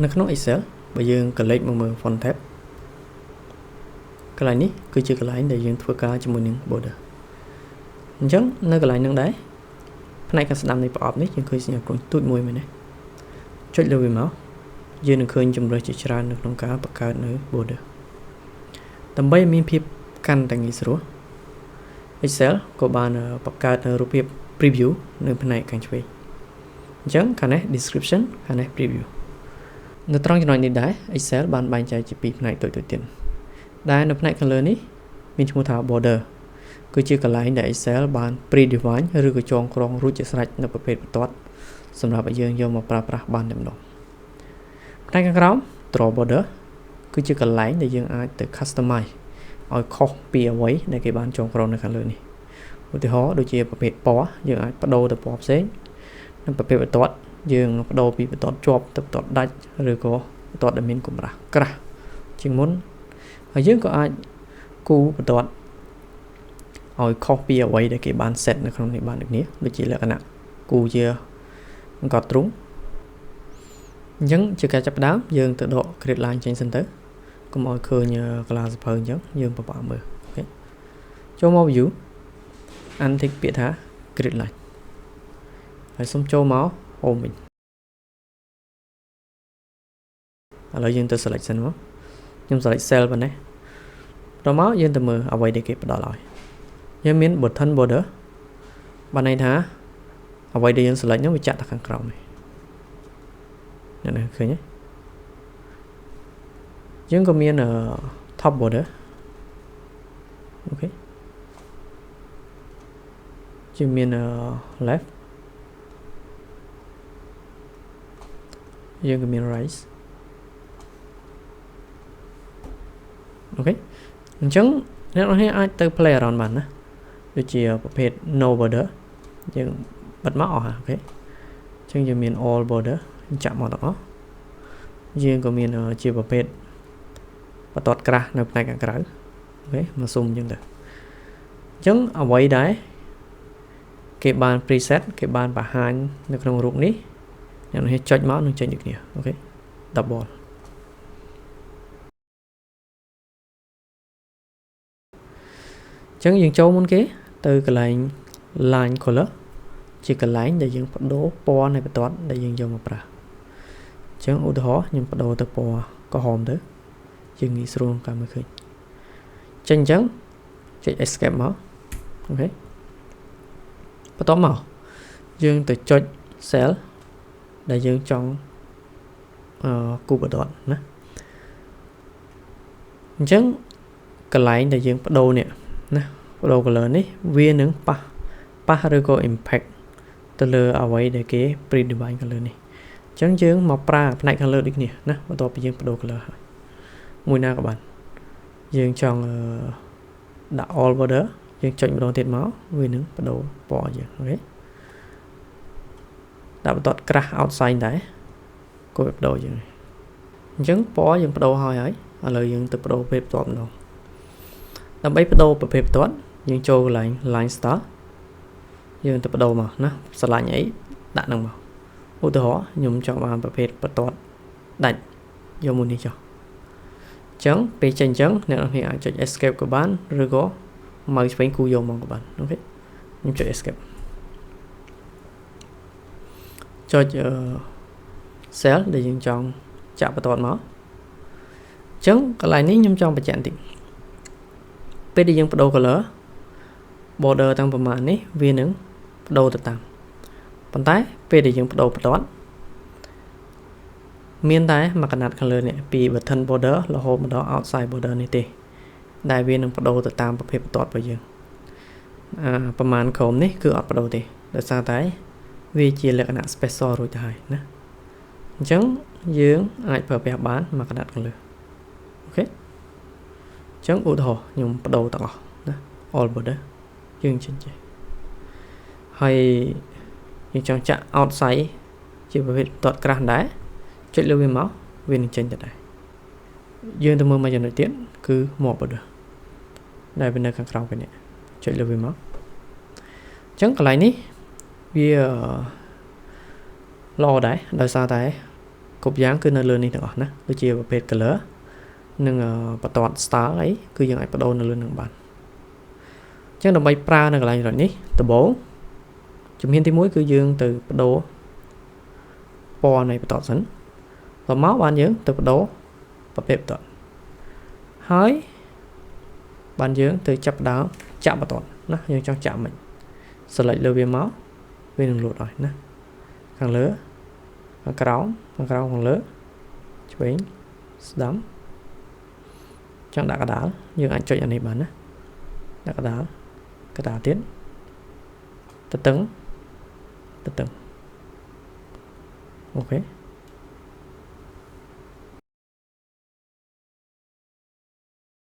នៅក្នុង Excel បើយើងក្រឡេកមកមើល font tab កន្លែងនេះគឺជាកន្លែងដែលយើងធ្វើការជាមួយនឹង border អញ្ចឹងនៅកន្លែងហ្នឹងដែរផ្នែកខាងស្ដាំនៃប្រអប់នេះយើងឃើញសញ្ញាព្រួញទូចមួយមែនទេចុចលើវាមកយើងនឹងឃើញជម្រើសជាច្រើននៅក្នុងការបង្កើតនៅ border ដើម្បីឲ្យមានភាពកាន់តែងាយស្រួល Excel ក៏បានបង្កើតនៅរូបភាព preview នៅផ្នែកខាងឆ្វេងអញ្ចឹងខាងនេះ description ខាងនេះ preview នៅត្រង់ចំណុចនេះដែរ Excel បានបែងចែកជាពីរផ្នែកតូចៗទៀតដែលនៅផ្នែកខាងលើនេះមានឈ្មោះថា border គឺជាកន្លែងដែល Excel បាន predefine ឬក៏ចងក្រងរួចជាស្រេចនៅប្រភេទបន្ទាត់សម្រាប់ឲ្យយើងយកមកប្រើប្រាស់បានតែម្ដងផ្នែកខាងក្រោម draw border គឺជាកន្លែងដែលយើងអាចទៅ customize ឲ្យខុសពីអ្វីដែលគេបានចងក្រងនៅខាងលើនេះឧទាហរណ៍ដូចជាប្រភេទពណ៌យើងអាចបដូរទៅពណ៌ផ្សេងនិងប្រភេទបន្ទាត់យើងបដូរពីបន្ទាត់ជាប់ទៅបន្ទាត់ដាច់ឬក៏បន្ទាត់ដែលមានកម្រាស់ក្រាស់ជាងមុនហើយយើងក៏អាចគូបន្ទាត់ឲ្យខុសពីអ្វីដែលគេបាន set នៅក្នុងនេះបានដូចនេះដូចជាលក្ខណៈគូជាអង្កត់ទ្រុងអញ្ចឹងជាការចាប់ផ្ដើមយើងទៅដក grid line ចេញសិនទៅកុំឲ្យឃើញកាឡាសភៅអញ្ចឹងយើងពិបាកមើលអូខេចូលមក view untick ពាក្យថា grid line ហើយសូមចូលមក home វិញឥឡូវយើងទៅ select សិនមកខ្ញុំ select cell ប៉ុណ្ណេះដល់មកយើងទៅមើលអ្វីដែលគេផ្ដល់ឲ្យយើងមាន button border បានន័យថាអ្វីដែលយើង select ហ្នឹងវាចាក់ទៅខាងក្រោមនេះអ្នកឃើញទេយើងក៏មាន top border អូខេជាមាន left យើងក៏មាន right អូខេអញ្ចឹងអ្នកនរគ្នាអាចទៅ play around បានណាដូចជាប្រភេទ no border យើងបិទមកអស់អូខេអញ្ចឹងយើងមាន all border ចាក់មកទាំងអស់យើងក៏មានជាប្រភេទបន្ទាត់ក្រាស់នៅផ្នែកខាងក្រៅអូខេមកសុំអញ្ចឹងទៅអញ្ចឹងអ្វីដែរគេបាន preset គេបានបង្ហាញនៅក្នុងរូបនេះអ្នកនេះចុចមកនឹងចេញដូចគ្នាអូខេ double អញ្ចឹងយើងចូលមុនគេទៅកន្លែង line color ជាកន្លែងដែលយើងបដូរពណ៌នៃបន្ទាត់ដែលយើងយកមកប្រើអញ្ចឹងឧទាហរណ៍ខ្ញុំបដូរទៅពណ៌ក្រហមទៅយើងងាយស្រួលក្នុងការមើលឃើញចេញអញ្ចឹងចុច escape មកអូខេបន្ទាប់មកយើងទៅចុច cell ដែលយើងចង់គូបន្ទាត់ណាអញ្ចឹងកន្លែងដែលយើងបដូរនេះណាបដូរ color នេះវានឹងប៉ះឬក៏ impact ទៅលើអ្វីដែលគេ predefine color នេះអញ្ចឹងយើងមកប្រើផ្នែកខាងលើដូចគ្នាណាបន្ទាប់ពីយើងបដូរ color ហើយមួយណាក៏បានយើងចង់ដាក់ all border យើងចុចម្ដងទៀតមកវានឹងបដូរពណ៌យើងអូខេដាក់បន្ទាត់ក្រាស់ outside ដែរក៏វាបដូរយើងអញ្ចឹងពណ៌យើងបដូរហើយហើយឥឡូវយើងទៅបដូរប្រភេទបន្ទាត់ម្ដងដើម្បីបដូរប្រភេទបន្ទាត់យើងចូលកន្លែង line style យើងទៅបដូរមកណាស្រឡាញ់អីដាក់នឹងមកឧទាហរណ៍ខ្ញុំចង់បានប្រភេទបន្ទាត់ដាច់យកមួយនេះចុះអញ្ចឹងពេលចេញអញ្ចឹងអ្នកនរគ្នាអាចចុច escape ក៏បានឬក៏ mouse ឆ្វេងគូយកមកក៏បានអូខេខ្ញុំចុច escape ចុច cell ដែលយើងចង់ចាក់បន្ទាត់មកអញ្ចឹងកន្លែងនេះខ្ញុំចង់បញ្ជាក់បន្តិចពេលដែលយើងបដូរ color border ទាំងប្រមាណនេះវានឹងបដូរទៅតាមប៉ុន្តែពេលដែលយើងបដូរបន្ទាត់មានតែមួយកណាត់ខាងលើនេះពី button border រហូតមកដល់ outside border នេះទេដែលវានឹងបដូរទៅតាមប្រភេទបន្ទាត់របស់យើងអាប្រមាណក្រុមនេះគឺអត់បដូរទេដោយសារតែវាជាលក្ខណៈ special រួចទៅហើយណាអញ្ចឹងយើងអាចប្រើប្រាស់បានមួយកណាត់ខាងលើអូខេអញ្ចឹងឧទាហរណ៍ខ្ញុំបដូរទាំងអស់ណា all border យើងចេញចេះហើយយើងចង់ចាក់ outside ជាប្រភេទបន្ទាត់ក្រាស់ដែរចុចលើវាមកវានឹងចេញទៅដែរយើងទៅមើលមួយចំណុចទៀតគឺ more border ដែលវានៅខាងក្រោមគេនេះចុចលើវាមកអញ្ចឹងកន្លែងនេះវាល្អដែរដោយសារតែ គ្រប់យ៉ាងគឺនៅលើនេះទាំងអស់ណាដូចជាប្រភេទ color និងបន្ទាត់ style អីគឺយើងអាចបដូរនៅលើនឹងបានអញ្ចឹងដើម្បីប្រើនៅកន្លែងរត់នេះដំបូងជំហានទី1គឺយើងទៅបដូរពណ៌នៃបន្ទាត់សិនតមកបានយើងទៅបដូរប្រភេទបន្ទាត់ហើយបានយើងទៅចាប់ដើមចាក់បន្ទាត់ណាយើងចង់ចាក់មិន select លើវាមកវានឹងលោតឲ្យណាខាងលើខាងក្រោមខាងក្រោមខាងលើឆ្វេងស្ដាំចង់ដាក់កដាលយើងអាចចុចអានេះបានណាដាក់កដាលកដាលទៀតទៅតឹងទៅតឹង OK។